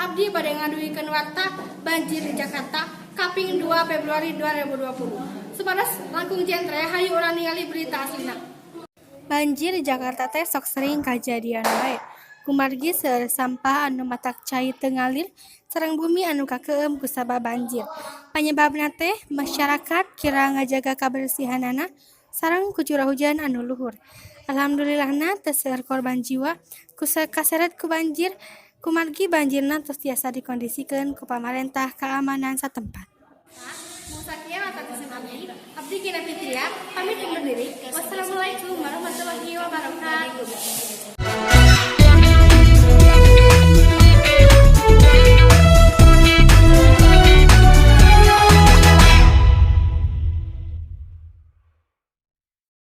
Abdi bade ngadugikeun warta banjir di Jakarta kaping 2 Februari 2020. Supados langkung jentre, hayu urang ningali berita aslina. Banjir di Jakarta teh sok sering kajadian wae. Kumargi seueur sampah anu matak cai teu ngalir sareng bumi anu kakeum kusabab banjir. Panyebabna teh masyarakat kirang ngajaga kabersihanana sareng ku curah hujan anu luhur. Alhamdulillahna teu seueur korban jiwa kaseret ku banjir, kumargi banjirna tos tiasa dikondisikeun ku pamarentah keamanan satempat. Sakieu warta abdi, Abdi Gina Fitria, pamit undur diri. Wassalamualaikum warahmatullahi wabarakatuh.